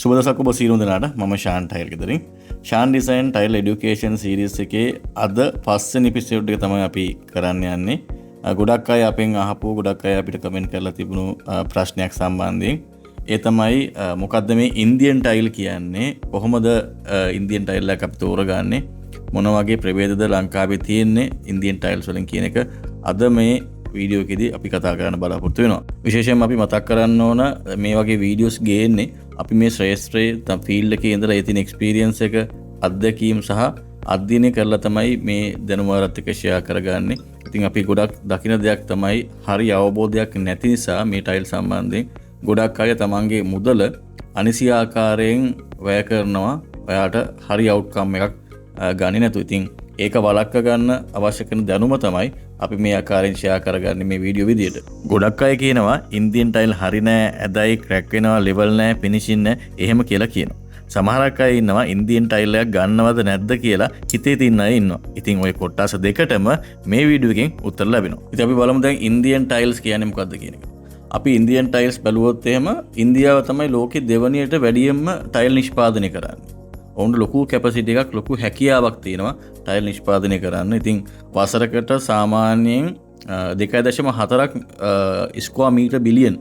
සුබ දවසක් ඔබ සියලුම දෙනාට. මම ශාන් ටයිල් ගෙදරින්. Shan design tile education series එකේ අද පස්වෙනි එපිසෝඩ් එක තමයි අපි කරන්න යන්නේ. ගොඩක් අය අපෙන් අහපු, ගොඩක් අය අපිට කමෙන්ට් කරලා තිබුණු ප්‍රශ්නයක් සම්බන්ධයෙන්. ඒ තමයි මොකද්ද මේ ඉන්දියන් ටයිල් කියන්නේ, කොහොමද ඉන්දියන් ටයිල් එකක් අපි තෝරගන්නේ, මොන වගේ ප්‍රභේදද ලංකාවේ තියෙන්නේ ඉන්දියන් ටයිල්ස් වලින් කියන එක අද මේ වීඩියෝ එකේදී අපි කතා කරන්න බලාපොරොත්තු වෙනවා. විශේෂයෙන්ම අපි මතක් කරන්න ඕන මේ වගේ වීඩියෝස් ගේන්නේ අපි මේ ශ්‍රේෂ්ඨයේ ෆීල්ඩ් එකේ ඉඳලා ඒ තියෙන එක්ස්පීරියන්ස් එක, අත්දැකීම් සහ අධ්‍යයනය කරලා තමයි මේ දැනුම ඔයාලත් එක්ක ෂෙයා කරගන්නේ. ඉතින් අපි ගොඩක් දකින දෙයක් තමයි හරි අවබෝධයක් නැති නිසා මේ ටයිල් සම්බන්ධයෙන් ගොඩක් අය තමන්ගේ මුදල අනිසි ආකාරයෙන් වැය කරනවා, ඔයාට හරි අවුට්කම් එකක් ගන්නේ නැතුව. ඉතින් ඒක වළක්ව ගන්න අවශ්‍ය කරන දැනුම තමයි අපි මේ ආකාරයෙන් ෂෙයා කරගන්නේ මේ වීඩියෝ විදියට. ගොඩක් අය කියනවා ඉන්දියන් ටයිල් හරි නෑ, ඇදයි, ක්‍රැක් වෙනවා, ලෙවල් නෑ, ෆිනිෂින් නෑ, එහෙම කියලා කියනවා. සමහරක් අය ඉන්නවා ඉන්දියන් ටයිල් එකක් ගන්නවද නැද්ද කියලා හිතේ තියෙන අය ඉන්නවා. ඉතින් ඔය කොටස් දෙකටම මේ වීඩියෝ එකෙන් උත්තර ලැබෙනවා. ඉතින් අපි බලමු දැන් ඉන්දියන් ටයිල්ස් කියන්නේ මොකද්ද කියන එක. අපි ඉන්දියන් ටයිල්ස් බැලුවොත් එහෙම ඉන්දියාව තමයි ලෝකෙ දෙවනියට වැඩියෙන්ම ටයිල් නිෂ්පාදනය කරන්නේ. ඔවුන්ට ලොකු කැපසිටි එකක්, ලොකු හැකියාවක් තියෙනවා ටයිල් නිෂ්පාදනය කරන්න. ඉතින් වසරකට සාමාන්‍යයෙන් 2.4ක් ස්ක්වයර් මීටර් බිලියන්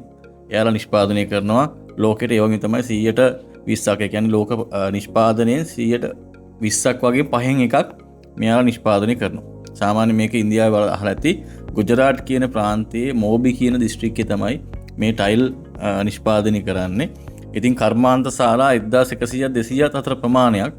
එයාලා නිෂ්පාදනය කරනවා ලෝකෙට. ඒ වගේම තමයි 120ක්, ඒ කියන්නේ ලෝක නිෂ්පාදනයෙන් 120ක් වගේ පහෙන් එකක් මෙයාලා නිෂ්පාදනය කරනවා. සාමාන්‍ය මේක ඉන්දියාවේ අහලා ඇති ගුජරාට් කියන ප්‍රාන්තයේ මෝබි කියන දිස්ත්‍රික්කේ තමයි මේ ටයිල් නිෂ්පාදනය කරන්නේ. ඉතින් කර්මාන්ත ශාලා එක්දාස් එකසීයක් දෙසීයක් අතර ප්‍රමාණයක්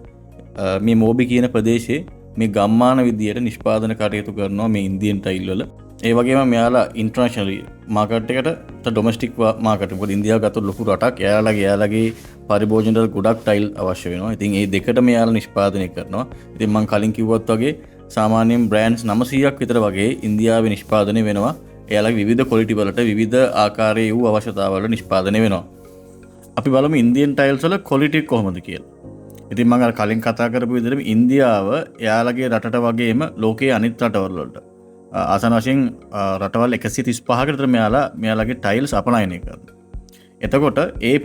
මේ මෝබි කියන ප්‍රදේශයේ මේ ගම්මාන විදියට නිෂ්පාදන කටයුතු කරනවා මේ ඉන්දියන් ටයිල් වල. ඒ වගේම මෙයාලා ඉන්ටර්නැෂනලි මාකට් එකට ඩොමෙස්ටික් මාකට්, මොකද ඉන්දියාව ගත්තොත් ලොකු රටක්, එයාලගේ පරිභෝජනයට ගොඩක් ටයිල් අවශ්‍ය වෙනවා. ඉතින් ඒ දෙකට මෙයාලා නිෂ්පාදනය කරනවා. ඉතින් මං කලින් කිව්වත් වගේ සාමාන්‍යයෙන් බ්‍රෑන්ඩ්ස් 900ක් විතර වගේ ඉන්දියාවේ නිෂ්පාදනය වෙනවා. එයාලගේ විවිධ ක්වොලිටි වලට විවිධ ආකාරයේ වූ අවශ්‍යතාවල නිෂ්පාදනය වෙනවා. අපි බලමු ඉන්දියන් ටයිල්ස් වල ක්වොලිටි කොහොමද කියලා. ඉතින් මං අර කලින් කතා කරපු විදිහටම ඉන්දියාව එයාලගේ රටට වගේම ලෝකයේ අනිත් රටවල් වලට ආසන්න වශයෙන් රටවල් 135කට විතර මෙයාලගේ ටයිල්ස් අපනයනය කරනවා. එතකොට ඒ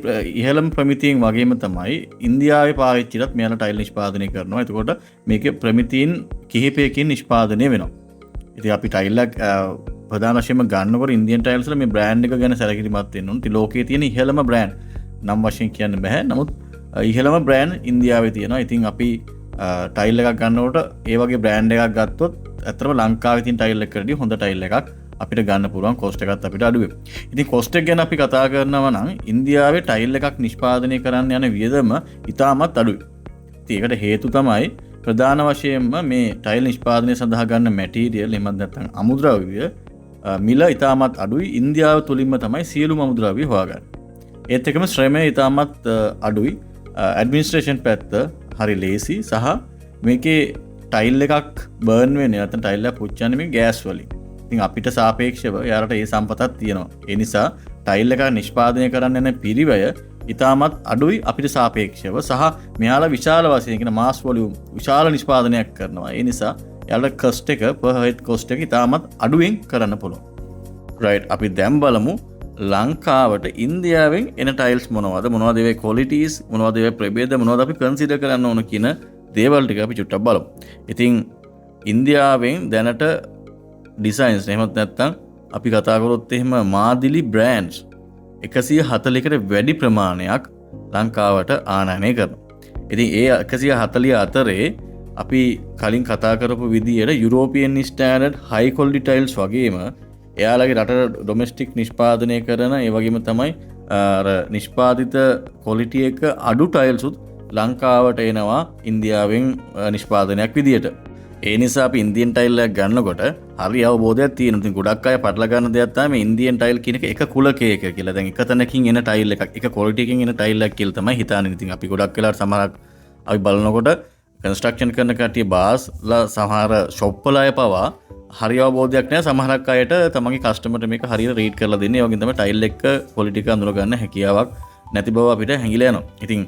ඉහළම ප්‍රමිතියෙන් වගේම තමයි ඉන්දියාවේ පාවිච්චිටත් මෙයාලා ටයිල් නිෂ්පාදනය කරනවා. එතකොට මේකේ ප්‍රමිතීන් කිහිපයකින් නිෂ්පාදනය වෙනවා. ඉතින් අපි ටයිල් එකක් ප්‍රධාන වශයෙන්ම ගන්නකොට ඉන්දියන් ටයිල්ස් වල මේ බ්‍රෑන්ඩ් එක ගැන සැලකිලිමත් වෙන්න ඕන. ඉතින් ලෝකයේ තියෙන ඉහළම බ්‍රෑන්ඩ් නම් වශයෙන් කියන්න බෑ. නමුත් ඉහළම බ්‍රෑන්ඩ් ඉන්දියාවේ තියෙනවා. ඉතින් අපි ටයිල් එකක් ගන්නකොට ඒ වගේ බ්‍රෑන්ඩ් එකක් ගත්තොත් ඇත්තටම ලංකාවේ තියෙන ටයිල් එකකට වඩා හොඳ ටයිල් එකක් අපිට ගන්න පුළුවන්, කොස්ට් එකත් අපිට අඩු වෙනවා. ඉතින් කොස්ට් එක ගැන අපි කතා කරනවා නම් ඉන්දියාවේ ටයිල් එකක් නිෂ්පාදනය කරන්න යන වියදම ඉතාමත් අඩුයි. ඉතින් ඒකට හේතු තමයි ප්‍රධාන වශයෙන්ම මේ ටයිල් නිෂ්පාදනය සඳහා ගන්න මැටීරියල් එහෙමත් නැත්නම් අමුද්‍රව්‍ය මිල ඉතාමත් අඩුයි. ඉන්දියාව තුලින්ම තමයි සියලුම අමුද්‍රව්‍ය හොයාගන්නේ. ඒත් එක්කම ශ්‍රමය ඉතාමත් අඩුයි. ඇඩ්මිනිස්ට්‍රේෂන් පැත්ත හරි ලේසි සහ මේකේ ටයිල් එකක් බර්න් වෙන්නේ නැත්නම් ටයිල් එකක් පුච්චන්නේ මේ ගෑස් වලින්. ඉතින් අපිට සාපේක්ෂව එයාලට ඒ සම්පතක් තියෙනවා. ඒ නිසා ටයිල් එකක් නිෂ්පාදනය කරන්න යන පිරිවැය ඉතාමත් අඩුයි අපිට සාපේක්ෂව සහ මෙයාලා විශාල වශයෙන් කියන මාස් වොලියුම් විශාල නිෂ්පාදනයක් කරනවා. ඒ නිසා එයාලට කොස්ට් එක පර් හෙඩ් කොස්ට් එක ඉතාමත් අඩුවෙන් කරන්න පුළුවන්. අපි දැන් බලමු ලංකාවට ඉන්දියාවෙන් එන ටයිල්ස් මොනවද, මොනවද ඒවේ ක්වොලිටිස්, මොනවද ඒවේ ප්‍රභේද, මොනවද අපි කන්සිඩර් කරන්න ඕන කියන දේවල් ටික අපි චුට්ටක් බලමු. ඉතින් ඉන්දියාවෙන් දැනට ඩිසයින්ස් එහෙමත් නැත්නම් අපි කතා කරොත් එහෙම මාදිලි බ්‍රෑන්ඩ්ස් 140කට වැඩි ප්‍රමාණයක් ලංකාවට ආනයනය කරනවා. ඉතින් ඒ 140 අතරේ අපි කලින් කතා කරපු විදියට යුරෝපියන් ස්ටෑන්ඩඩ් හයි ක්වොලිටි ටයිල්ස් වගේම එයාලගේ රටට ඩොමෙස්ටික් නිෂ්පාදනය කරන ඒ වගේම තමයි අර නිෂ්පාදිත ක්වොලිටි එක අඩු ටයිල්සුත් ලංකාවට එනවා ඉන්දියාවෙන් නිෂ්පාදනයක් විදියට. ඒ නිසා අපි ඉන්දියන් ටයිල් එකක් ගන්නකොට හරි අවබෝධයක් තියෙනවා. ඉතින් ගොඩක් අය පටල ගන්න දෙයක් තමයි මේ ඉන්දියන් ටයිල් කියන එක එක කුලකයක කියලා. දැන් එක තැනකින් එන ටයිල් එකක්, එක ක්වොලිටි එකකින් එන ටයිල් එකක් කියලා තමයි හිතන්නේ. ඉතින් අපි ගොඩක් වෙලාවට සමහරක් අපි බලනකොට කන්ස්ට්‍රක්ෂන් කරන කට්ටිය බාස්ලා සමහර ෂොප් වල අය පවා හරි අවබෝධයක් නෑ. සමහරක් අයට තමන්ගේ කස්ටමර්ට මේක හරියට රීඩ් කරලා දෙන්නේ. ඒ වගේම තමයි ටයිල් එක ක්වොලිටි එක අඳුර ගන්න හැකියාවක් නැති බව අපිට හැංගිලා යනවා. ඉතින්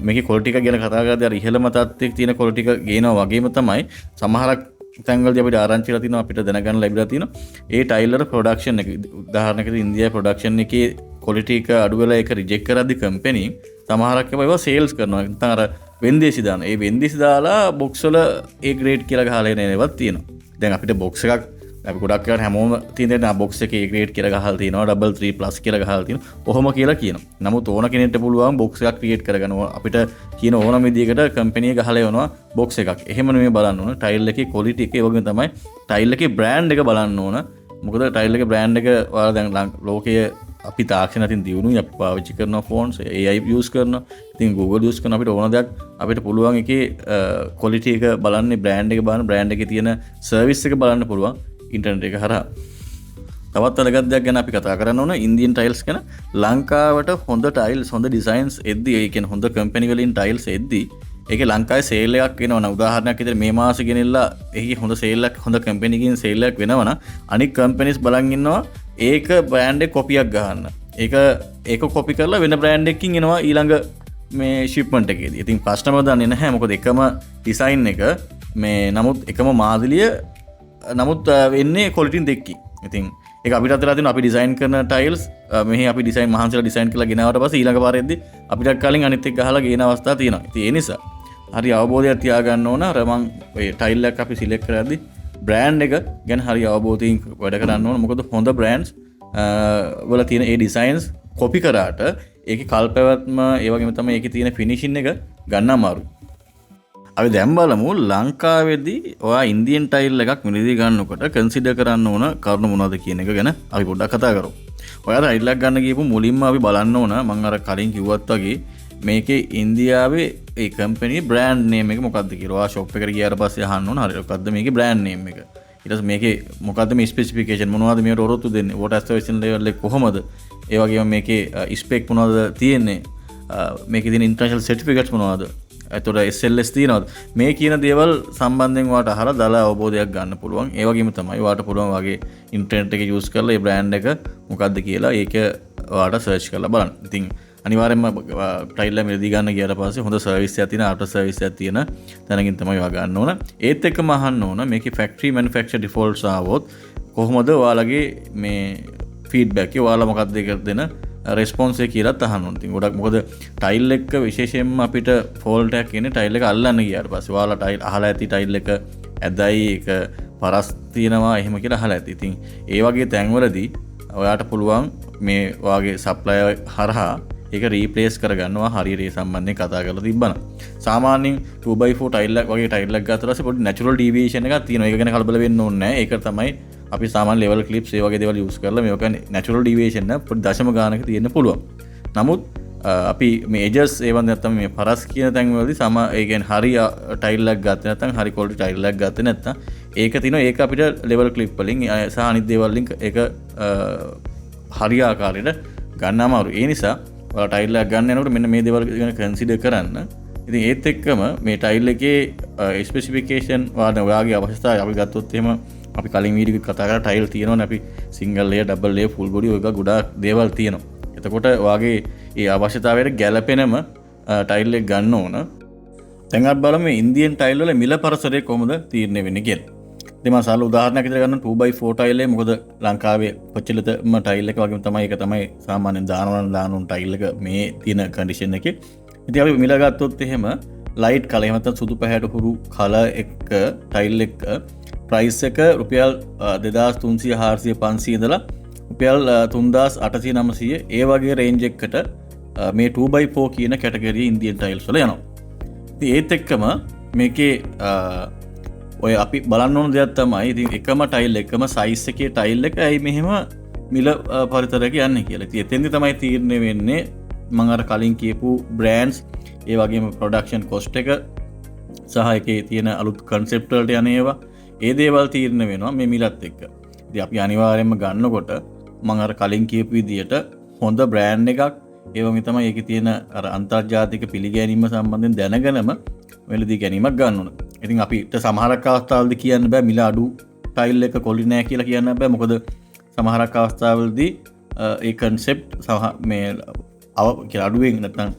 මේකේ ක්වොලිටි එක ගැන කතා කරද්දී අර ඉහළම තත්ත්වයක තියෙන ක්වොලිටි එක ගේනවා වගේම තමයි සමහරක් තැන්වලදී අපිට ආරංචි වෙලා තිනවා, අපිට දැනගන්න ලැබිලා තිනවා ඒ ටයිල් වල ප්‍රොඩක්ෂන් එක, උදාහරණයකට ඉන්දියාවේ ප්‍රොඩක්ෂන් එකේ ක්වොලිටි එක අඩු වෙලා ඒක රිජෙක්ට් කරද්දී කම්පැනි සමහරක් ඒවා සේල්ස් කරනවා. නැත්නම් අර වෙන්දේසි දාන. ඒ වෙන්දේසි දාලා බොක්ස් වල ඒ ග්‍රේඩ් කියලා ගහලා එන ඒවාත් තියෙනවා. දැන් අපිට බොක්ස් එකක් අපි ගොඩක් වෙලාවට හැමෝම තියෙන දේ බොක්ස් එකේ ඒ ග්‍රේඩ් කියලා ගහලා තියෙනවා, 33 ප්ලස් කියලා ගහලා තියෙනවා. ඔහොම කියලා කියනවා. නමුත් ඕන කෙනෙක්ට පුළුවන් බොක්ස් එකක් ක්‍රියේට් කරගන්න. අපිට කියන ඕනම විදියකට කම්පැනි එක ගහලා එවනවා බොක්ස් එකක්. එහෙම නෙමෙයි බලන්න ඕන. ටයිල් එකේ ක්වොලිටි එක, ඒ වගේම තමයි ටයිල් එකේ බ්‍රෑන්ඩ් එක බලන්න ඕන. මොකද ටයිල් එකේ බ්‍රෑන්ඩ් එක ඔයාලා දැන් ලෝකයේ අපි තාක්ෂණ අතින් දියුණුයි, අපි පාවිච්චි කරනවා ෆෝන්ස්, AI use කරනවා. ඉතින් Google use කරන අපිට ඕන දෙයක් අපිට පුළුවන් එකේ ක්වොලිටි එක බලන්නේ, බ්‍රෑන්ඩ් එක බලන්න, බ්‍රෑන්ඩ් එකේ තියෙන සර්විස් එක බලන්න පුළුවන් ඉන්ටර්නෙට් එක හරහා. තවත් වැදගත් දෙයක් ගැන අපි කතා කරන්න ඕන ඉන්දියන් ටයිල්ස් ගැන. ලංකාවට හොඳ ටයිල්ස්, හොඳ ඩිසයින්ස් එද්දි, ඒ කියන්නේ හොඳ කම්පැනි වලින් ටයිල්ස් එද්දි ඒකේ ලංකාවේ සේල් එකක් වෙනවා නම්, උදාහරණයක් විදිහට මේ මාසෙ ගෙනilla ඒකේ හොඳ සේල් එකක්, හොඳ කම්පැනි එකකින් සේල් එකක් වෙනවා නම් අනික් කම්පැනිස් බලන් ඉන්නවා ඒක බ්‍රෑන්ඩ් එක කොපියක් ගහන්න. ඒක කොපි කරලා වෙන බ්‍රෑන්ඩ් එකකින් එනවා ඊළඟ මේ ෂිප්මන්ට් එකේදී. ඉතින් කස්ටමර් දන්නේ නැහැ මොකද එකම ඩිසයින් එක මේ නමුත් එකම මාදිලිය නමුත් වෙන්නේ ක්වොලිටින් දෙකකින්. ඉතින් ඒක අපිටත් වෙලා තියෙනවා. අපි ඩිසයින් කරන ටයිල්ස් මෙහි අපි ඩිසයින් මහන්සිලා ඩිසයින් කරලා ගෙනාවට පස්සේ ඊළඟ පාරෙද්දි අපිටත් කලින් අනිත් එක ගහලා ගේන අවස්ථා තියෙනවා. ඉතින් ඒ නිසා හරි අවබෝධයක් තියාගන්න ඕන. අර මං ඔය ටයිල් එකක් අපි සිලෙක්ට් කරද්දි බ්‍රෑන්ඩ් එක ගැන හරි අවබෝධයෙන් වැඩ කරන්න ඕන. මොකද හොඳ බ්‍රෑන්ඩ්ස් වල තියෙන ඒ ඩිසයින්ස් කොපි කරාට ඒකේ කල්පැවැත්ම, ඒ වගේම තමයි ඒකේ තියෙන ෆිනිෂින් එක ගන්න අමාරුයි. අපි දැන් බලමු ලංකාවේදී ඔයා ඉන්දියන් ටයිල් එකක් මිලදී ගන්නකොට කන්සිඩර් කරන්න ඕන කරුණු මොනවද කියන එක ගැන අපි පොඩ්ඩක් කතා කරමු. ඔයා ටයිල් එකක් ගන්න ගියපු මුලින්ම අපි බලන්න ඕන මං අර කලින් කිව්වත් වගේ මේකේ ඉන්දියාවේ ඒ කම්පැනි බ්‍රෑන්ඩ් නේම් එක මොකද්ද කියලා. ඔයා ෂොප් එකට ගියාට පස්සේ අහන්න ඕන හරි මොකද්ද මේකේ බ්‍රෑන්ඩ් නේම් එක. ඊට පස්සේ මේකේ මොකද්ද මේ ස්පෙසිෆිකේෂන් මොනවද මේකට ඔරොත්තු දෙන්නේ, වෝටර් ඇබ්සෝර්ප්ෂන් ලෙවල් එක කොහොමද, ඒ වගේම මේකේ ස්පෙක් මොනවද තියෙන්නේ, මේකේ තියෙන ඉන්ටර්නැෂනල් සර්ටිෆිකේට්ස් මොනවද, එතකොට SLS තියෙනවද, මේ කියන දේවල් සම්බන්ධයෙන් ඔයාට අහලා දල අවබෝධයක් ගන්න පුළුවන්. ඒ වගේම තමයි ඔයාට පුළුවන් වගේ ඉන්ටර්නෙට් එක යූස් කරලා ඒ බ්‍රෑන්ඩ් එක මොකද්ද කියලා ඒක ඔයාට සර්ච් කරලා බලන්න. ඉතින් අනිවාර්යයෙන්ම ටයිල් එක මිලදී ගන්න ගියාට පස්සේ හොඳ සර්විස් එකක් තියෙන, ආෆ්ටර් සර්විස් එකක් තියෙන තැනකින් තමයි ඔයා ගන්න ඕන. ඒත් එක්කම අහන්න ඕන මේකේ ෆැක්ටරි මැනුෆැක්චර් ඩිෆෝල්ට්ස් ආවොත් කොහොමද ඔයාලගේ මේ ෆීඩ්බැක් එක, ඔයාලා මොකද්ද ඒක දෙන රෙස්පොන්ස් එක කියලාත් අහන්න ඕන. ඉතින් ගොඩක් මොකද ටයිල් එක විශේෂයෙන්ම අපිට ෆෝල්ට් එකක් එන්නේ ටයිල් එක අල්ලන්න ගියාට පස්සේ. ඔයාලා ටයිල් අහලා ඇති ටයිල් එක ඇදයි, ඒක පරස් තියෙනවා එහෙම කියලා අහලා ඇති. ඉතින් ඒ වගේ තැන්වලදී ඔයාට පුළුවන් මේ ඔයාගේ සප්ලයර් හරහා ඒක රීප්ලේස් කරගන්නවා හරියට ඒ සම්බන්ධයෙන් කතා කරලා තිබ්බනම්. සාමාන්‍යයෙන් two by four tile එකක් වගේ ටයිල් එකක් ගත්තට පස්සේ පොඩි නැචරල් ඩීවියේෂන් එකක් තියෙනවා. ඒක ගැන කලබල වෙන්න ඕනේ නෑ. ඒක තමයි අපි සාමාන්‍ය ලෙවල් ක්ලිප්ස් ඒ වගේ දේවල් යූස් කරලා මේක නැචරල් ඩීවියේෂන් එක පොඩි දශම ගානක තියෙන්න පුළුවන්. නමුත් අපි මේ එජස් ඒ වගේ නැත්තම් මේ පරස් කියන තැන් වලදී සම ඒ කියන්නේ හරි ටයිල් එකක් ගත්තේ නැත්තම් හරි ක්වොලිටි ටයිල් එකක් ගත්තේ නැත්තම් ඒක තියෙනවා. ඒක අපිට ලෙවල් ක්ලිප් වලින් සහ අනිත් දේවල් වලින් ඒක හරි ආකාරයට ගන්න අමාරුයි. ඒ නිසා ඔයාලා ටයිල් එකක් ගන්න යනකොට මෙන්න මේ දේවල් ගැන කන්සිඩර් කරන්න. ඉතින් ඒත් එක්කම මේ ටයිල් එකේ ස්පෙසිෆිකේෂන් ඔයාලා ඔයාගේ අවශ්‍යතාවය අපි ගත්තොත් එහෙම අපි කලින් වීඩියෝ එකේ කතා කරා ටයිල් තියෙනවනේ අපි single layer, double layer, full body ඔය ගොඩාක් දේවල් තියෙනවා. එතකොට ඔයාගේ ඒ අවශ්‍යතාවයට ගැලපෙනම ටයිල් එක ගන්න ඕන. දැන් අපි බලමු මේ ඉන්දියන් ටයිල් වල මිල පරතරය කොහොමද තීරණය වෙන්නේ කියලා. ඉතින් මම සරල උදාහරණයක් විදිහට ගන්නම් two by four tile එක. මොකද ලංකාවේ ප්‍රචලිතම ටයිල් එක වගේම තමයි ඒක තමයි සාමාන්‍යයෙන් දානවා නම් දාන උන් ටයිල් එක මේ තියෙන කන්ඩිෂන් එකේ. ඉතින් අපි මිල ගත්තොත් එහෙම ලයිට් කලර් එහෙම නැත්නම් සුදු පැහැයට හුරු කලර් එක ටයිල් එක ප්‍රයිස් එක රුපියල් දෙදාස් තුන්සිය හාරසිය පන්සිය ඉඳලා රුපියල් තුන්දාස් අටසිය නමසිය ඒ වගේ රේන්ජ් එකකට මේ two by four කියන කැටගරිය ඉන්දියන් ටයිල්ස් වල යනවා. ඉතින් ඒත් එක්කම මේකේ ඔය අපි බලන්න ඕන දෙයක් තමයි ඉතින් එකම ටයිල් එකම සයිස් එකේ ටයිල් එක ඇයි මෙහෙම මිල පරිතරයක යන්නේ කියලා. ඉතින් එතෙන්දි තමයි තීරණය වෙන්නේ මං අර කලින් කියපු බ්‍රෑන්ඩ්ස් ඒ වගේම ප්‍රොඩක්ෂන් කොස්ට් එක සහ එකේ තියෙන අලුත් කන්සෙප්ට් වලට යන ඒවා ඒ දේවල් තීරණය වෙනවා මේ මිලත් එක්ක. ඉතින් අපි අනිවාර්යයෙන්ම ගන්නකොට මං අර කලින් කියපු විදියට හොඳ බ්‍රෑන්ඩ් එකක් ඒ වගේ තමයි ඒකේ තියෙන අර අන්තර්ජාතික පිළිගැනීම සම්බන්ධයෙන් දැනගෙනම මිලදී ගැනීමක් ගන්න ඕන. ඉතින් අපිට සමහරක් අවස්ථාවලදී කියන්න බෑ මිල අඩු ටයිල් එක කොලි නෑ කියලා කියන්න බෑ. මොකද සමහරක් අවස්ථාවලදී ඒ කන්සෙප්ට් සහ මේ අව කියලා අඩුවෙන් නැත්නම්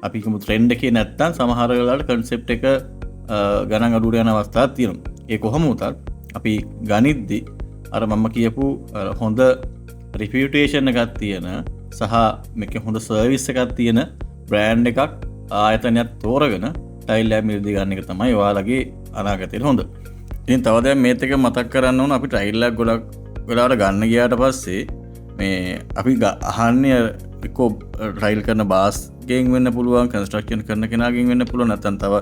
අපි කියමු ට්‍රෙන්ඩ් එකේ නැත්නම් සමහර වෙලාවට කන්සෙප්ට් එක ගණන් අඩුවට යන අවස්ථාවක් තියෙනවා. ඒ කොහොම වුණත් අපි ගනිද්දි අර මම කියපු අර හොඳ රිපියුටේෂන් එකක් තියෙන සහ මේකේ හොඳ සර්විස් එකක් තියෙන බ්‍රෑන්ඩ් එකක් ආයතනයක් තෝරගෙන ටයිල් එකක් මිලදී ගන්න එක තමයි ඔයාලගේ අනාගතයට හොඳ. ඉතින් තව දෙයක් මේත් එක මතක් කරන්න ඕන, අපි ටයිල් එකක් ගොඩක් වෙලාවට ගන්න ගියාට පස්සේ මේ අපි අහන්නේ එක්කෝ ටයිල් කරන බාස්ගෙන් වෙන්න පුළුවන්, කන්ස්ට්‍රක්ෂන් කරන කෙනාගෙන් වෙන්න පුළුවන්, නැත්නම් තව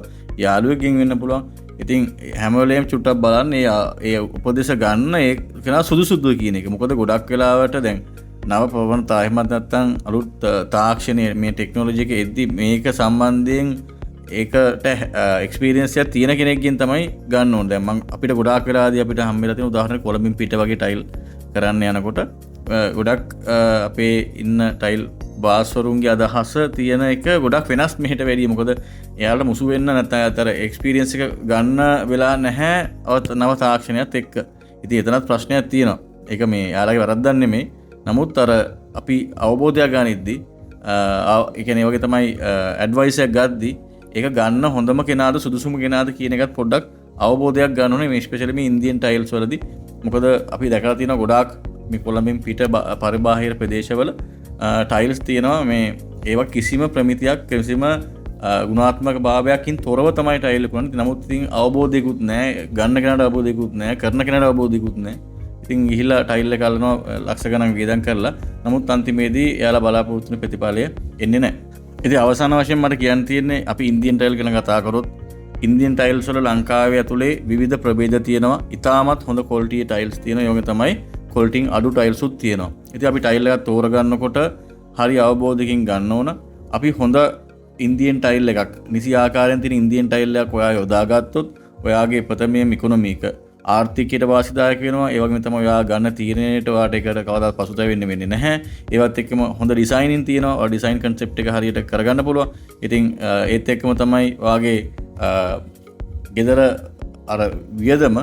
යාළුවෙක්ගෙන් වෙන්න පුළුවන්. ඉතින් හැම වෙලේම චුට්ටක් බලන්න ඒ උපදේශ ගන්න ඒ කෙනා සුදුසුද කියන එක. මොකද ගොඩක් වෙලාවට දැන් නව ප්‍රවණතා එහෙමත් නැත්නම් අලුත් තාක්ෂණය මේ ටෙක්නොලොජි එක එද්දි මේක සම්බන්ධයෙන් ඒකට එක්ස්පීරියන්ස් එකක් තියෙන කෙනෙක්ගෙන් තමයි ගන්න ඕනේ. දැන් මං අපිට ගොඩාක් වෙලාදී අපිට හම්බ වෙලා තියෙන උදාහරණ කොළඹින් පිට වගේ ටයිල් කරන්න යනකොට ගොඩක් අපේ ඉන්න ටයිල් බාස්වරුන්ගේ අදහස තියෙන එක ගොඩක් වෙනස් මෙහෙට වැඩිය. මොකද එයාලට මුසු වෙන්න නැත්නම් අතර එක්ස්පීරියන්ස් එක ගන්න වෙලා නැහැ නව තාක්ෂණයත් එක්ක. ඉතින් එතනත් ප්‍රශ්නයක් තියෙනවා. ඒක මේ එයාලගේ වැරද්දක් නෙමෙයි. නමුත් අර අපි අවබෝධයක් ගනිද්දි ඒ කියන්නේ ඒ වගේ තමයි ඇඩ්වයිස් එකක් ගද්දි ඒක ගන්න හොඳම කෙනාද සුදුසුම කෙනාද කියන එකත් පොඩ්ඩක් අවබෝධයක් ගන්න ඕනේ, මේ ස්පෙෂලි මේ ඉන්දියන් ටයිල්ස් වලදී. මොකද අපි දැකලා තියෙනවා ගොඩාක් මේ කොළඹින් පිට පරිබාහිර ප්‍රදේශවල ටයිල්ස් තියෙනවා මේ ඒවා කිසිම ප්‍රමිතියක් කිසිම ගුණාත්මක භාවයකින් තොරව තමයි ටයිල් කරන්නේ. නමුත් ඉතින් අවබෝධයකුත් නැහැ, ගන්න කෙනාට අවබෝධයකුත් නැහැ, කරන කෙනාට අවබෝධයකුත් නැහැ. ඉතින් ගිහිල්ලා ටයිල් එක අල්ලනවා ලක්ෂ ගණන් වියදම් කරලා. නමුත් අන්තිමේදී එයාලා බලාපොරොත්තු වෙන ප්‍රතිඵලය එන්නේ නැහැ. ඉතින් අවසාන වශයෙන් මට කියන්න තියෙන්නේ අපි ඉන්දියන් ටයිල් ගැන කතා කරොත් ඉන්දියන් ටයිල්ස් වල ලංකාවේ ඇතුලේ විවිධ ප්‍රභේද තියෙනවා. ඉතාමත් හොඳ ක්වොලිටි ටයිල්ස් තියෙනවා. ඒ වගේ තමයි ක්වොලිටින් අඩු ටයිල්ස් උත් තියෙනවා. ඉතින් අපි ටයිල් එකක් තෝරගන්නකොට හරි අවබෝධයකින් ගන්න ඕන. අපි හොඳ ඉන්දියන් ටයිල් එකක් නිසි ආකාරයෙන් තියෙන ඉන්දියන් ටයිල් එකක් ඔයා යොදාගත්තොත් ඔයාගේ ප්‍රථමයෙන් ඉකොනොමි එක ආර්ථිකයට වාසිදායක වෙනවා. ඒ වගේම තමයි ඔයා ගන්න තීරණයට ඔයාට ඒකට කවදාවත් පසුතැවෙන්න වෙන්නේ නැහැ. ඒවත් එක්කම හොඳ ඩිසයිනින් තියෙනවා. ඔයා ඩිසයින් කන්සෙප්ට් එක හරියට කරගන්න පුළුවන්. ඉතින් ඒත් එක්කම තමයි ඔයාගේ ගෙදර අර වියදම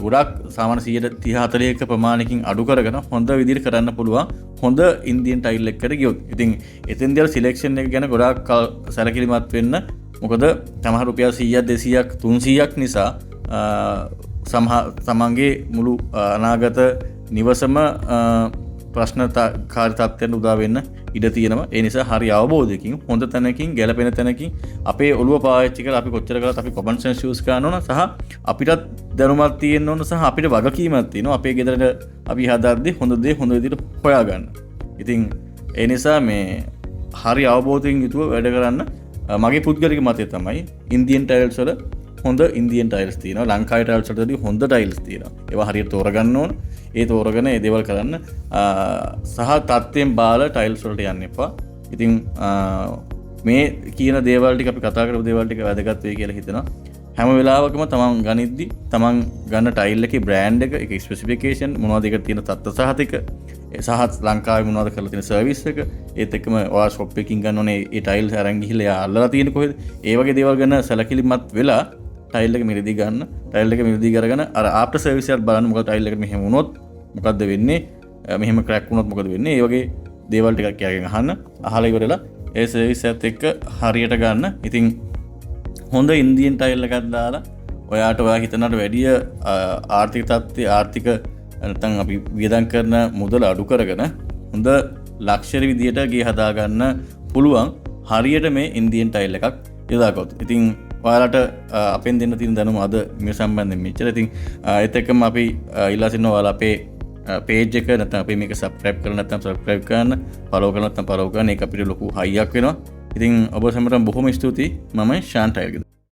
ගොඩක් සාමාන්‍ය 30-40ක ප්‍රමාණයකින් අඩු කරගෙන හොඳ විදිහට කරන්න පුළුවන් හොඳ ඉන්දියන් ටයිල් එකකට ගියොත්. ඉතින් එතෙන්දී අර සිලෙක්ෂන් එක ගැන ගොඩාක් සැලකිලිමත් වෙන්න. මොකද සමහර රුපියල් 100ක් 200ක් 300ක් නිසා තමන්ගේ මුළු අනාගත නිවසම ප්‍රශ්නකාරී තත්ත්වයන් උදා වෙන්න ඉඩ තියෙනවා. ඒ නිසා හරි අවබෝධයකින් හොඳ තැනකින් ගැළපෙන තැනකින් අපේ ඔළුව පාවිච්චි කරලා අපි කොච්චර කළත් අපි කොමන් සෙන්ස් යූස් කරන්න ඕන සහ අපිටත් දැනුමක් තියෙන්න ඕන සහ අපිට වගකීමක් තියෙනවා අපේ ගෙදරට අපි හදද්දී හොඳ දේ හොඳ විදිහට හොයාගන්න. ඉතින් ඒ නිසා මේ හරි අවබෝධයෙන් යුතුව වැඩ කරන්න. මගේ පුද්ගලික මතය තමයි ඉන්දියන් ටයිල්ස් වල හොඳ ඉන්දියන් ටයිල්ස් තියෙනවා. ලංකාවේ ටයිල්ස් වලදී හොඳ ටයිල්ස් තියෙනවා. ඒවා හරියට තෝරගන්න ඕන. ඒ තෝරගෙන ඒ දේවල් කරන්න සහ තත්ත්වයෙන් බාල ටයිල්ස් වලට යන්න එපා. ඉතින් මේ කියන දේවල් ටික අපි කතා කරපු දේවල් ටික වැදගත් වෙයි කියලා හිතෙනවා. හැම වෙලාවකම තමන් ගනිද්දි තමන් ගන්න ටයිල් එකේ බ්‍රෑන්ඩ් එක, ඒකේ ස්පෙසිෆිකේෂන් මොනවද, ඒකට තියෙන තත්ත්ව සහතික සහ ලංකාවේ මොනවද කරලා තියෙන සර්විස් එක, ඒත් එක්කම ඔයා ෂොප් එකකින් ගන්න ඕනේ ඒ ටයිල්ස් අරන් ගිහිල්ලා එයා අල්ලලා තියෙන කොහෙද, ඒ වගේ දේවල් ගැන සැලකිලිමත් වෙලා ටයිල් එක මිලදී ගන්න. ටයිල් එක මිලදී අරගෙන අර ආෆ්ටර් සර්විස් එකත් බලන්න. මොකද ටයිල් එක මෙහෙම වුණොත් මොකද්ද වෙන්නේ, මෙහෙම ක්‍රැක් වුණොත් මොකද වෙන්නේ, ඒ වගේ දේවල් ටිකක් එයාගෙන් අහන්න. අහලා ඉවරලා ඒ සර්විස් එකත් එක්ක හරියට ගන්න. ඉතින් හොඳ ඉන්දියන් ටයිල් එකක් දාලා ඔයාට ඔයා හිතනට වැඩිය ආර්ථික තත්ත්වය, ආර්ථික නැත්නම් අපි වියදම් කරන මුදල අඩු කරගෙන හොඳ ලක්ෂරි විදියට ගේ හදාගන්න පුළුවන් හරියට මේ ඉන්දියන් ටයිල් එකක් යොදාගත්තොත්. ඉතින් ඔයාලට අපෙන් දෙන්න තියෙන දැනුම අද මේ සම්බන්ධයෙන් මෙච්චර. ඉතින් ඒත් එක්කම අපි ඉල්ලා සිටිනවා ඔයාලා අපේ පේජ් එක නැත්නම් අපේ මේක සබ්ස්ක්‍රයිබ් කරලා නැත්නම් සබ්ස්ක්‍රයිබ් කරන්න, ෆලෝ කරලා නැත්නම් ෆලෝ කරන්න. ඒක අපිට ලොකු හයියක් වෙනවා. ඉතින් ඔබ සැමටම බොහොම ස්තුතියි. මම ශාන් ටයිල්.